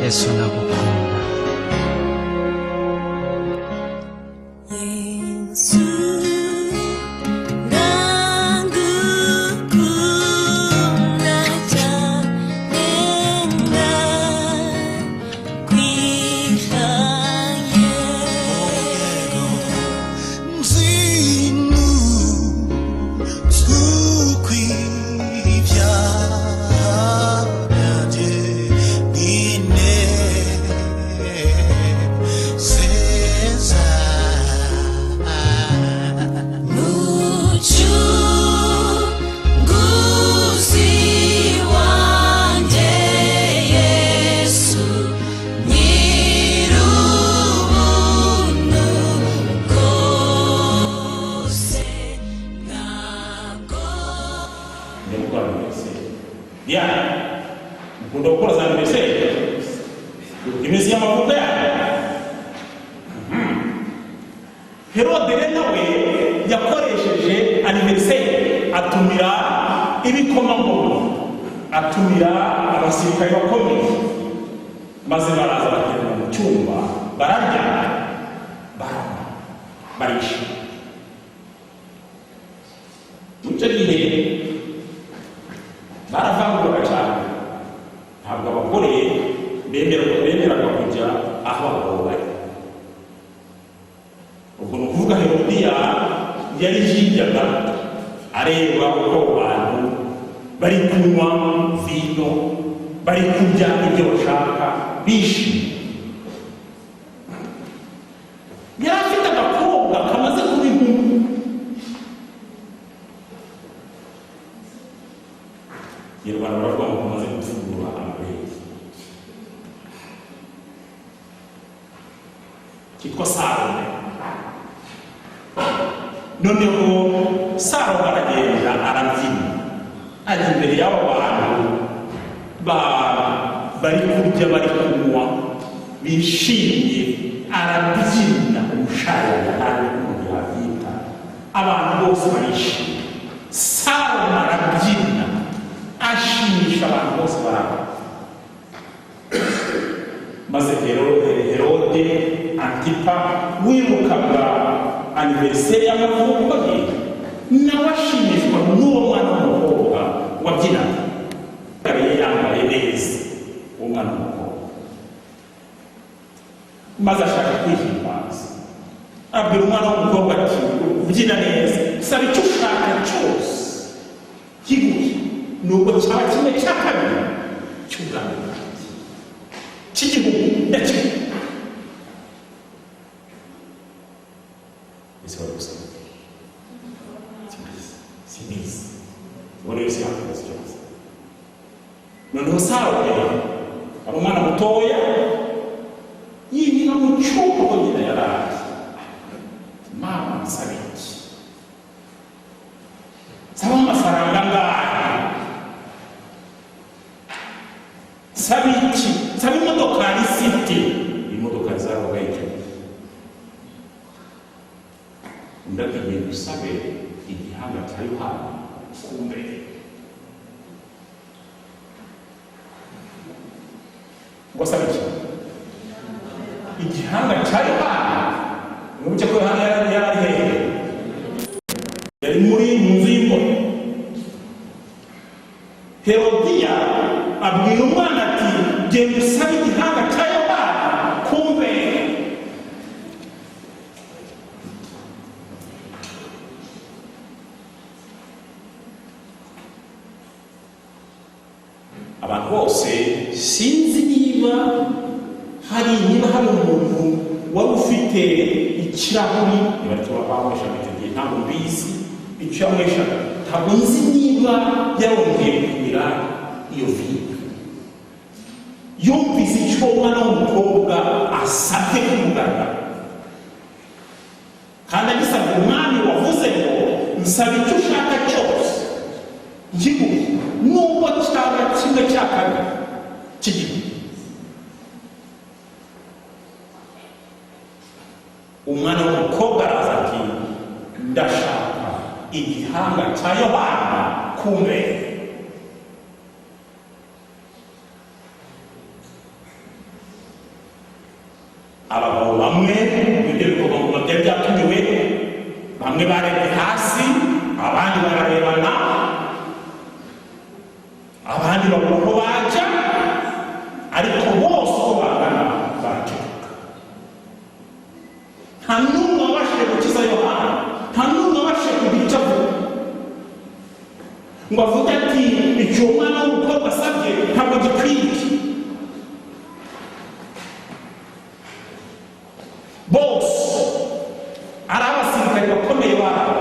Yesu ndagukunda. Yesu ndagukunda cyane, ndakwihaye. Nzinu z'ukwibyaha byanjye binezeza. Mucunguzi wanjye Yesu, nyir'ubuntu bwose, ntabwo Njya gukora anniversaire. Diana, mukunda gukora za anniversaire? Iminsi y'amavuko yayo. Herode rero nawe yakoresheje anniversaire, atumira ibikomangoma, atumira abasirikare bakomeye, maze baraza baterana mu cyumba, bararya, baranywa, barishima. Muri icyo gihe baravanguraga cyane, ntabwo abagore bemeraga kujya aho abagabo bari. Ubwo ni ukuvuga Herodiya yari yijyaga areba uko abo bantu bari kunywa vino, bari kurya ibyo bashaka, bishimye. Yari afite agakobwa kamaze kuba inkumi. Nyarwanda baravuga ngo kamaze gupfundura amabere, kitwa Salome. Noneho Salomo aragenda arabyina, ajya imbere y'abo bantu bari kurya, bari kunywa, bishimye, arabyina umusharira, kandi umuntu yabyita, abantu bose barishimye. Salomo arabyina, ashimisha abantu bose bari aho. Maze Herode Antipa wibukaga anniversaire y'amavuko ye, nawe ashimishwa n'uwo mwana w'umukobwa wabyinaga, yari yambaye neza, uwo mwana w'umukobwa, maze ashaka kwihimbaza, abwira umwana w'umukobwa ati: "Ubyina neza, saba icyo ushaka cyose kiguhe, nubwo cyaba kimwe cya kabiri cy'ubwami bwanjye, cy'igihugu, ndakiguha." Ese wari gusaba? Simbizi, simbizi. Ubona wese yakubaza icyo gusa. Noneho Salome ari umwana mutoya, yinjira mu cyumba aho nyina yari ari. "Mama, nsaba iki? Nsaba amafaranga angahe? Nsaba iki? Nsaba imodokari ifite." Imodokari zabaga icyo gihe. Undi ati: "Genda usabe igihanga cya Yohana kumbe." Ngo asabe iki? Igihanga cya Yohana. Mwibuke ko Yohana yari ari hehe? Yari mu nzu y'imbohe. Herodiya abwira umwana ati: "Genda usabe igihanga cya Yohana kumbe." Abantu bose, sinzi niba hari umuntu wari ufite ikirahuri, niba aricyo banyweshaga icyo gihe, ntabwo mbizi icyo yanyweshaga, ntabwo nzi niba yarongeye kumira iyo vino yumvise icyo uwo mwana w'umukobwa asabye kumugaragaro, kandi agisabye umwami wavuze ngo: "Nsaba icyo ushaka cyose nkiguhe, nubwo cyaba kimwe cya kabiri cy'igihugu." Umwana w'umukobwa araza ati: "Ndashaka igihanga cya Yohana kumbe." Bamwe barebye hasi, abandi bararebana, abandi babura aho bajya, ariko bose uko bangana baraceceka. Nta n'umwe wabashije gukiza Yohana, nta n'umwe wabashije kugira icyo avuga ngo avuge ati icyo uwo mwana w'umukobwa asabye ntabwo gikwiye. Bose, ari abasirikari bakomeye babo,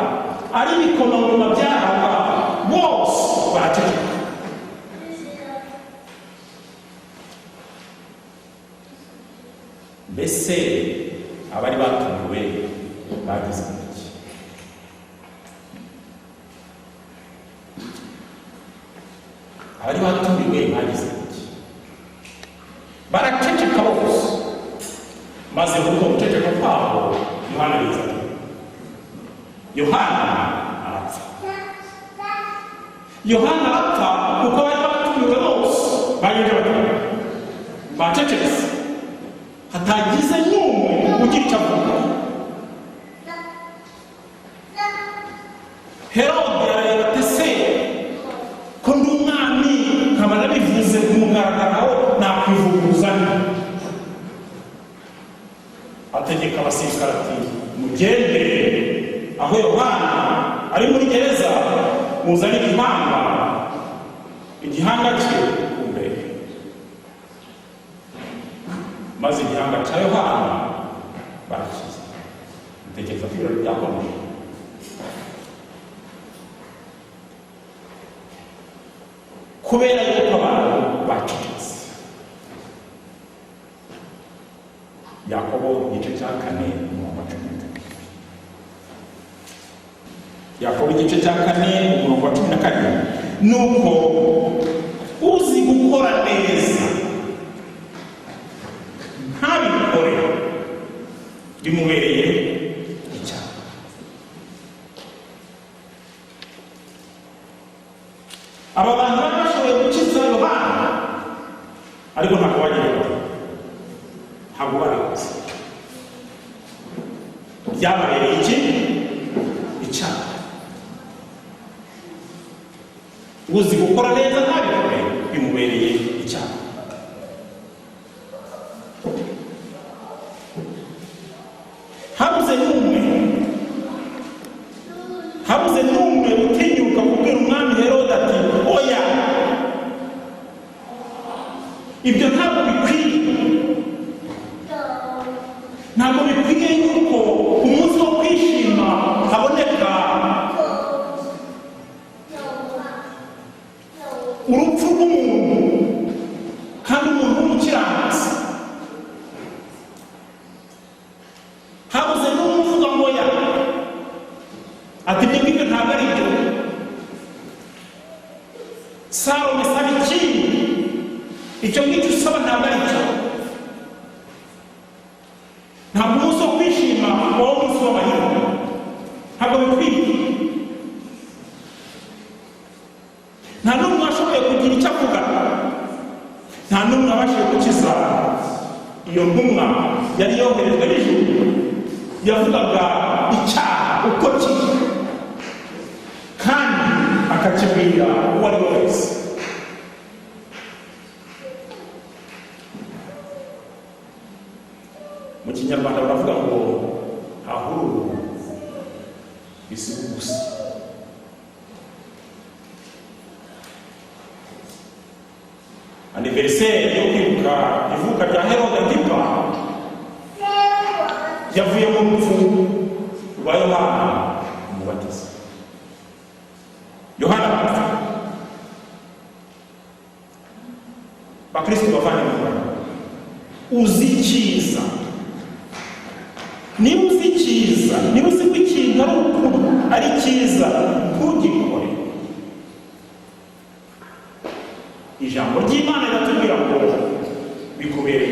ari ibikomangoma by'aho ngaho, bose baraceceka. Mbese abari batumiwe bagize iki? Abari batumiwe bagize iki? Baraceceka bose. Maze muri uko guceceka kwabo, Yohana yiza, Yohana arapfa. Yohana arapfa kuko bari batumiwe bose bagende bati bacecetse, hatagize n'umwe ugira icyo avuga. Herode arareba ati: "Se ko ndi umwami, nkaba nabivuze ku mugaragaro, nakwivuguruza nte?" Ategeka abasirikare ati: "Mugende aho Yohana ari muri gereza, muzane igihanga cye imbere." Maze igihanga cya Yohana barakiza. Mutekereza ko ibirori byakomeje? Kubera yuko abantu bacecetse. Yakobo igice cya 4, umurongo wa 12. Yakobo igice cya 4, umurongo wa 12: "Nuko uzi gukora neza ntabikore, bimubereye icyaha." Aba bantu bari bashoboye gukiza Yohana, ariko ntabwo bagiye, ntabwo babikoze. Byababereye iki? Icyaha. Uzi gukora neza ntabikore, bimubereye icyaha. Habuze n'umwe, habuze n'umwe utinyuka kubwira umwami Herode ati: "Oya, ibyo ntabwo bikwiye, ntabwo bikwiye yuko umunsi wo kwishima haboneka urupfu rw'umuntu, kandi umuntu w'umukiranutsi." Habuze n'umwe uvuga ngo oya, ati: "Ibyo ngibyo ntabwo ari byo. Salome, saba ikindi, icyo ngicyo usaba ntabwo ari cyo. Ntabwo umunsi wo kwishima waba umunsi w'amahirwe, ntabwo bikwiye." Nta n'umwe washoboye kugira icyo avuga, nta n'umwe wabashije gukiza iyo ntumwa yari yoherejwe n'ijuru, yavugaga icyaha uko kiri kandi akakibwira uwo ari we wese. Mu Kinyarwanda baravuga ngo "Ntahururu isiga ubusa." Anniversaire yo kwibuka ivuka rya Herode Antipa yavuye mu rupfu rwa Yohana Umubatiza. Yohana arapfa. Bakristo bavandimwe, uzi icyiza, niba uzi icyiza, niba uzi ko ikintu ari ukuri, ari cyiza, ntugikore, ijambo ry'Imana riratubwira ngo bikubereye